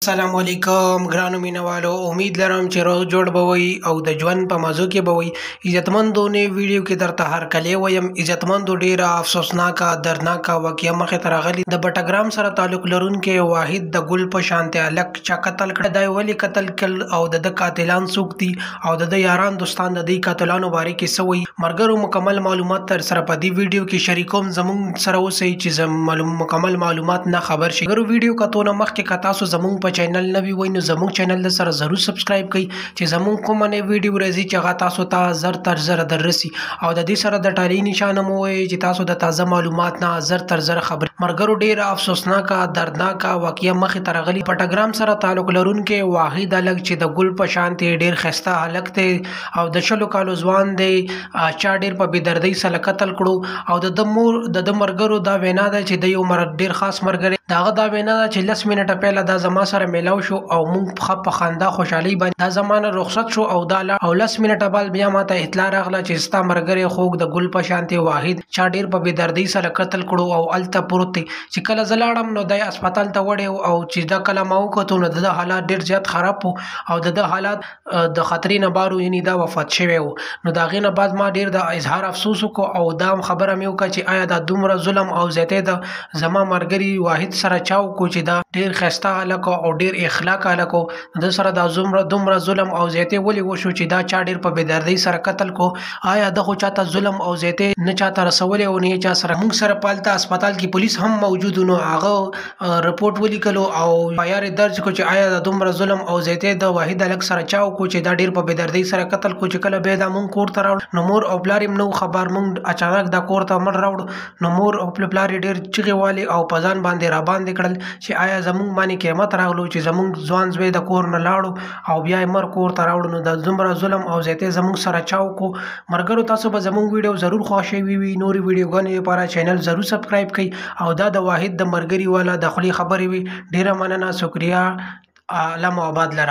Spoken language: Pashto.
السلام علیکم ګرانو مینوالو، امید لرم چې روغ جوړ به وئ او د ژوند په مزو کې به وئ. عزتمندو، نوې ویډیو کې درته هرکلی وایم. عزتمندو، ډیره افسوسناکه دردناکه واقعه مخې ته راغلې. د بټګرام سره تعلق لرونکی واحد د ګل په شانتې هلک چا قتل کړ، دا یې ولې قتل کړ او د ده قاتلان څوک دي او د ده یاران دوستان د دې قاتلانو باره کې څه وایي؟ ملګرو، مکمل معلومات تر سره په دې ویډیو کې شریکوم. زمونږ سره اوسئ چې مکمل معلومات نه خبر شئ. ملګرو، ویډیو کتو نه مخکې که تاسو زمونږ په چینل نوي وئ نو زموږ چینل د سره ضرور سبسکرایب کړئ چې زموږ کومه نوې ویډیو راځي چې هغه تاسو ته زر تر زره دررسي، او د دې سره د ټالۍ نشان هم ووایئ چې تاسو د تازه معلومات نه زر تر زره خبر. ملګرو، ډېره افسوسناکه دردناکه واقعه مخې ته راغلي. پټګرام سره تعلق لرونکی واحد هلک چې د ګل په شان دی، ډېر ښایسته هلک دی او د 20 کالو ځوان دی، چا ډېر په بېدردۍ سره قتل کړو. او د ده مور د ده ملګرو دا وینا ده چې د یو ډېر خاص ملګری، د هغه دا وینا ده چې 10 منټه پهله دا زما سره میلاو شو او مونږ ښه په خندا خوشحالۍ باندې دا زما نه رخصت شو او دا لاړ، او 10 منټه بعد بیا ما ته اطلاع راغله چې ستا ملګری خوږ د ګل په شانتې واحد چا ډېر په بېدردۍ سره قتل کړو او هلته پروت دی. چې کله زه لاړم نو دی هسپتال ته وړی او چې دا کله ما وکتو نو د ده حالات ډېر زیات خراب وو او د ده حالات د خطرې نه بار وو، یعنې دا وفات شوی و. نو د هغې نه بعد ما ډېر د اظهار افسوس وکړو او دا هم خبره مې وکړه چې آیا دا دومره ظلم او زیاتی د زما ملګري واحد سره چا وکړو چې دا ډېر ښایسته هلک او ډېر اخلاق هلک و، د ده سره دا دومره ظلم او زیاتی ولې وشو چې دا چا ډېر په بېدردۍ سره قتل کړو؟ آیا ده خو چاته ظلم او زیاتی نه چاته رسولی او نه یې چا سره؟ موږ سره په هلته هسپتال کې پولیس هم موجود و، نو هغه رپورټ ولیکلو او اف آی آر یې درج کړو چې آیا دا دومره ظلم او زیاتی د واحد هلک سره چا وکړو چې دا ډېر په بېدردۍ سره قتل کړو؟ چې کله بیا دا موږ کور ته راوړو نو مور او پلار یې هم نه وو خبر. موږ اچانک دا کور ته مړ راوړو نو مور او پلار یې ډېر چیغې والې او په ځان باندې راباندې کړل چې آیا زموږ باندې قیامت راغلو چې زموږ ځوان زوی د کور نه لاړو او بیا یې مر کور ته راوړو، نو دا دومره ظلم او زیاتی زموږ سره چا وکړو؟ ملګرو، تاسو به زموږ ویډیو ضرور خوښوي وي. نورې ویډیوګانې لپاره چینل ضرور سبسکرایب کړئ. او دا د واحد د ملګري والا د خولې خبرې وي. ډېره مننه، شکریه، عالم آباد لره.